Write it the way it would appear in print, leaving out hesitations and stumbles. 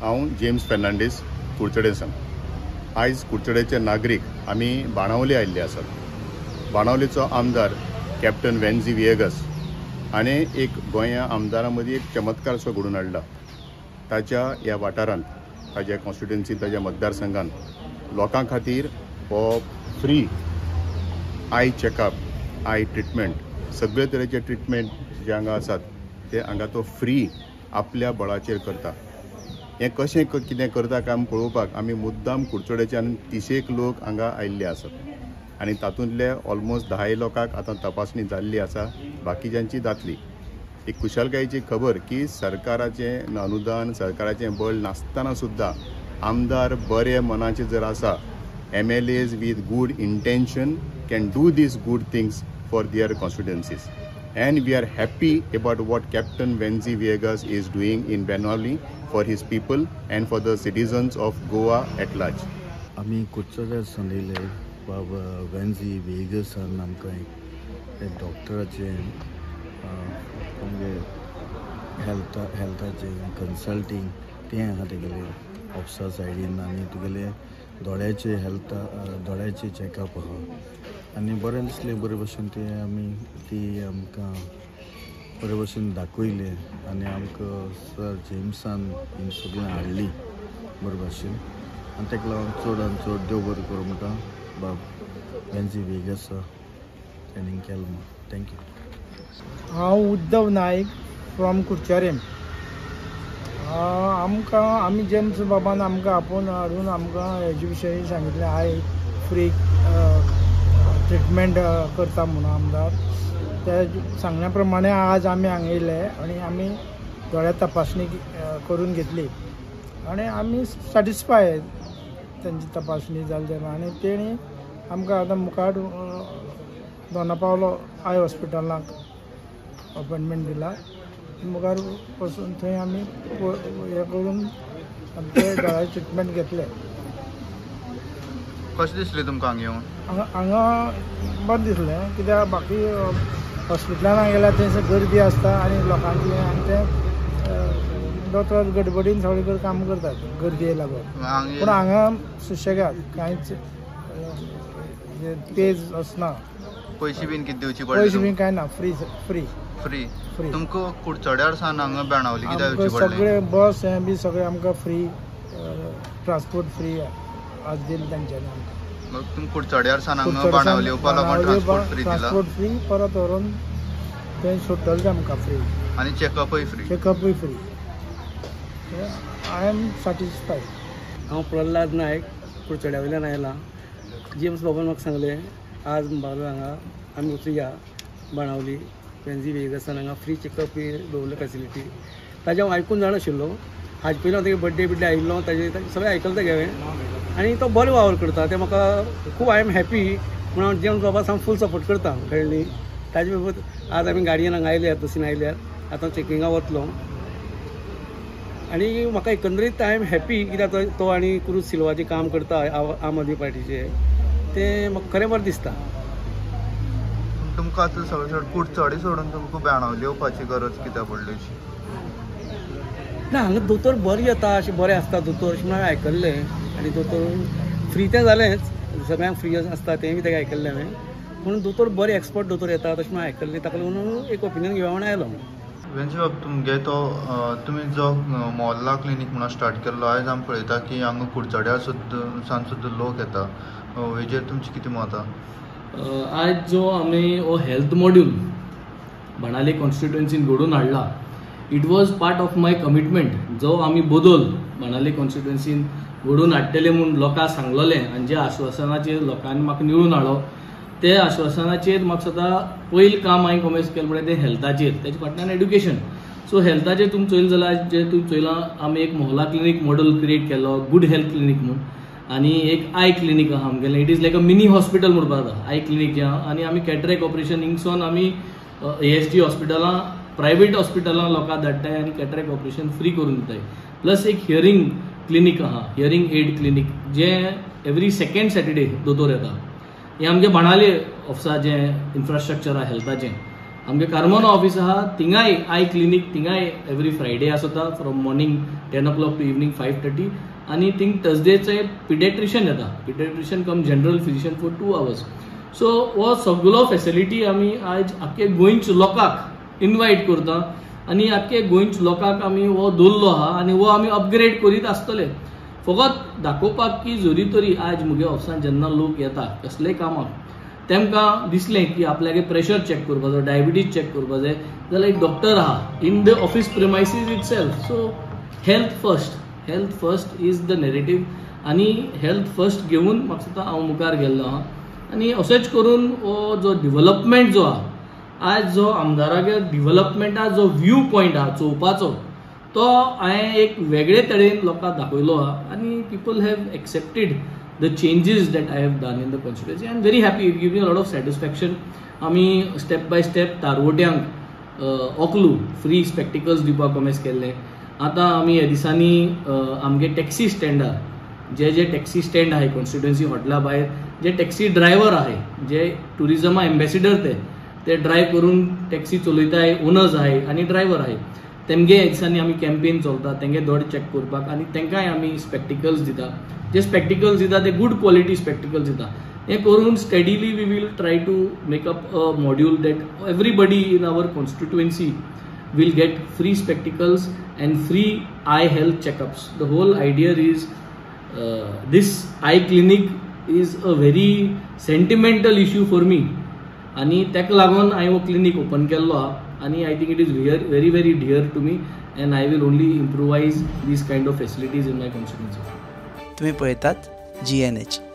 हांव जेम्स फेर्नांडीस कुडचडे सावन. आयज कुडचडेचे नागरीक आमी बाणावले आयिल्ले आसात. बाणावलेचो आमदार कॅप्टन वेन्झी व्हिएगस हाणें एक गोंया आमदारां मदीं एक चमत्कार सो घडोवन हाडला. ताच्या ह्या वाठारांत, ताच्या कॉन्स्टिट्युएन्सीन, ताच्या मतदारसंघान लोकां खातीर हो free eye checkup, eye treatment, सगळे तरेचे ट्रिटमेंट जे हांगा आसात ते हांगा तो फ्री आपल्या बळाचेर करता. हें कशें कितें करता काय पळोवपाक आमी मुद्दाम कुडचडेच्यान 30 लोक हांगा आयिल्ले आसात आनी तातूंतले ऑलमोस्ट 10 लोकांक आतां तपासणी जाल्ली आसा, बाकीच्यांची जातली. एक खुशालकायेची खबर की सरकाराचें अनुदान, सरकाराचें बळ नासतना सुद्दां आमदार बरे मनाचे जर आसा, MLAs with good intention can do these good things for their constituencies. And we are happy about what Captain Venzy Viegas is doing in Benaulim for his people and for the citizens of Goa at large. आमी कुडचड्यार सांगलेले बाबा वेन्झी व्हिएगसान आमकां एक डॉक्टराचें आमगे हेल्थाचें consulting तें आहा तेगेलें ऑफिसा सायडीन, आनी तुगेले दोळ्याचे हेल्थ, दोळ्याचे चॅकअप आहा आनी बरें दिसलें. बरे भशेन ते आमी ती आमकां बरे भशेन दाखयलें आनी आमकां सर जेम्सान ही सगळें हाडली बरे भशेन, आनी ताका लागून चड आनी चड देव बरें करूं म्हणटा बाब वेन्झी व्हिएगस तेणी केलें म्हूण. Thank you. हांव उद्धव नायक फ्रॉम कुडचरेम. आमकां आमी जेम्स बाबान आमकां आपोवन हाडून आमकां हेजे विशयी सांगिल्लें, I free treatment करता म्हणून आमदार. त्या सांगण्या प्रमाणे आज आमी हांगा येयले आनी आमी दोळ्या तपासणी करून घेतली आनी आमी सॅटिस्फाय तेंची तपासणी जाली तेन्ना. आनी तेणी आमकां आतां मुखार दोना पावलो I हॉस्पिटलाक अपॉयंटमेंट दिला, मुखार वचून थंय आमी हें करून आमचे दोळ्याचे ट्रिटमेंट घेतले. कशें दिसलें तुमकां हांगा येवन? हांगा बरें दिसलें, कित्याक बाकी हॉस्पिटलान गेल्यार थंयसर गर्दी आसता आनी लोकांची, आनी ते दोतोर गडबडीन सगळे कडेन काम करतात गर्दये लागून. पूण हांगा सुशेगाद कांयच पेज आसना, पयशे बीन कितें दिवचे पडले? पयशे बीन कांय ना, फ्री फ्री फ्री फ्री. तुमकां कुडचड्यार सावन हांगा बाणावली कित्याक येवचें पडलें? सगळे बस हें बी सगळें आमकां फ्री, ट्रान्सपोर्ट फ्री आज दिले तेंच्यांनी आमकां. मग तुमकां कुडचड्यार सावन हांगा बाणावली येवपा लागून ट्रान्सपोर्ट फ्री दिला? ट्रान्सपोर्ट फ्री, परत व्हरून थंय सोडटले ते आमकां फ्री, आनी चॅकअपूय फ्री? चॅकअपूय फ्री. I am satisfied. हांव प्रल्हाद नायक कुडचड्या वयल्यान आयला. जेम्स बाबान म्हाका सांगलें आज बाबा हांगा आमी वचुया बाणावली वेन्झी व्हिएगसान हांगा फ्री चॅकअप दवरले फॅसिलिटी. ताजें हांव आयकून जाणा आशिल्लो, हाजे पयलीं हांव तेगे बड्डे बिड्डे आयिल्लो, ताजे सगळें आयकलें तेगे हांवें, आनी तो बरो वावर करता, तें म्हाका खूब I am happy म्हूण हांव जेम्स बाबा सामको फूल सपोर्ट करता, कळ्ळें न्ही. ताजे बाबत आज आमी गाडयेन हांगा आयल्यात, बसीन आयल्यात, आतां चॅकिंगाक वतलो आनी म्हाका एकंदरीत I am happy कित्याक तो आनी क्रूज सिल्वाचें काम करता आम आदमी पार्टीचें, तें म्हाका खरें बरें दिसता. तुमकां आतां सगळें कुडचडे सोडून तुमकां बाणावली येवपाची गरज कित्याक पडली? ना, हांगा दोतोर बरें येता, अशें बरें आसता दोतोर अशें म्हणून आयकल्लें, आनी दोतोर फ्री तें जालेंच, सगळ्यांक फ्री आसता तें बी तेका आयकल्लें हांवें, पूण दोतोर बरें एक्सपर्ट दोतोर येता तशें म्हणून आयकल्लें, ताका लागून एक ओपिनियन घेवया म्हणून आयलो. वेन्झी बाब, तुमगे तो तुमी जो मोहल्ला क्लिनीक म्हणून स्टार्ट केल्लो, आयज आमी पळयता की हांगा कुडचड्यार सुद्दां सान सुद्दां लोक येता, हेजेर तुमचें कितें मत आहा? आज जो आमी हो हेल्थ मॉड्यूल बाणावली कॉन्स्टिट्युएन्सीन घडोवन हाडला, it was part of my commitment. जो आमी बदल बाणावली कॉन्स्टिट्युएन्सीन घडोवन हाडटले म्हूण लोकांक सांगलेलें आनी ज्या आश्वासनाचेर लोकांनी म्हाका निवडून हाडलो ते आश्वासनाचेर म्हाका सदां पयलीं काम हांवें कॉमेस केलें म्हळ्यार तें हेल्थाचेर, तेच्या फाटल्यान एड्युकेशन. सो हेल्थाचेर तुमी चोयलें जाल्यार जे तुमी चोयलां आमी एक मोहल्ला क्लिनीक मॉडल क्रिएट केलो, गुड हेल्थ क्लिनीक म्हूण, आनी एक I clinic आहा आमगेलें, it is like a mini hospital म्हणपाक जाता I clinic जें आहा. आनी आमी कॅटरेक्ट ऑपरेशन हिंगसोन आमी ASD हॉस्पिटलां, प्रायवेट हॉस्पिटलां लोकांक धाडटाय आनी कॅटरेक्ट ऑपरेशन फ्री करून दिताय. प्लस एक हियरींग क्लिनीक आहा, हियरींग एड क्लिनीक, जें एवरी सेकेंड सॅटर्डे दोतोर येता. हें आमगे बाणावले ऑफिसा जें इन्फ्रास्ट्रक्चर आहा हेल्थाचें. आमगे कार्मोना ऑफिस आहा थिंगाय I clinic थिंगाय एवरी फ्रायडे आसता from morning 10 o'clock to evening 5:30 आनी थिंग थर्सडेचे पिडेट्रिशन येता, paediatrician cum general physician for 2 hours. So हो सगळो फेसिलिटी आमी आयज आख्खे गोंयच्या लोकांक इनवायट करता आनी आख्खे गोंयच्या लोकांक आमी हो दवरलो आहा आनी हो आमी अपग्रेड करीत आसतले. फकत दाखोवपाक की जरी तरी आज म्हगे ऑफिसान जेन्ना लोक येता कसलेय कामाक तेमकां दिसलें की आपल्यागे प्रेशर चॅक करपाचो, डायबिटीज चॅक करपा जाय जाल्यार एक डॉक्टर आहा in the office premises itself. So health first, health first is the narrative आनी हेल्थ फर्स्ट घेवन म्हाका दिसता हांव मुखार गेल्लो आहा आनी अशेंच करून हो जो डिवलपमेंट जो आहा आज जो आमदारागेर डिवलपमेंटा जो व्यू पॉयंट आहा चोवपाचो तो हांवें एक वेगळे तरेन लोकांक दाखयलो आहा आनी people have accepted the changes that I have done in the constituency. I am very happy, it give me a lot of satisfaction. आमी स्टेप बाय स्टेप तारवट्यांक ऑकलू फ्री स्पेक्टिकल्स दिवपाक कॉमेस केल्ले. आतां आमी ह्या दिसांनी आमगे टॅक्सी स्टँडार जे जे टॅक्सी स्टँड आहाय कॉन्स्टिट्युएन्सी हॉटेला भायर जे टॅक्सी ड्रायव्हर आहाय जे ट्युरिजमा एम्बेसिडर ते ड्रायव करून टॅक्सी चलयताय, ओनर्स आहाय आनी ड्रायव्हर आहाय, तेमगे ह्या दिसांनी आमी कॅम्पेन चलता तेंगे दोळे चॅक करपाक आनी तेंकांय आमी स्पेक्टिकल्स दिता. जे स्पेक्टिकल्स दिता ते गूड क्वॉलिटी स्पेक्टिकल्स दिता. हें करून steadily we will try to make up a module that everybody in our constituency will get free spectacles and free eye health checkups. The whole idea is this eye clinic is a very sentimental issue for me आनी ताका लागून हांवें हो clinic open केल्लो आहा आनी I think it is very very dear to me and I will only improvise these kind of facilities in my constituency. तुम्ही पळयतात GNH.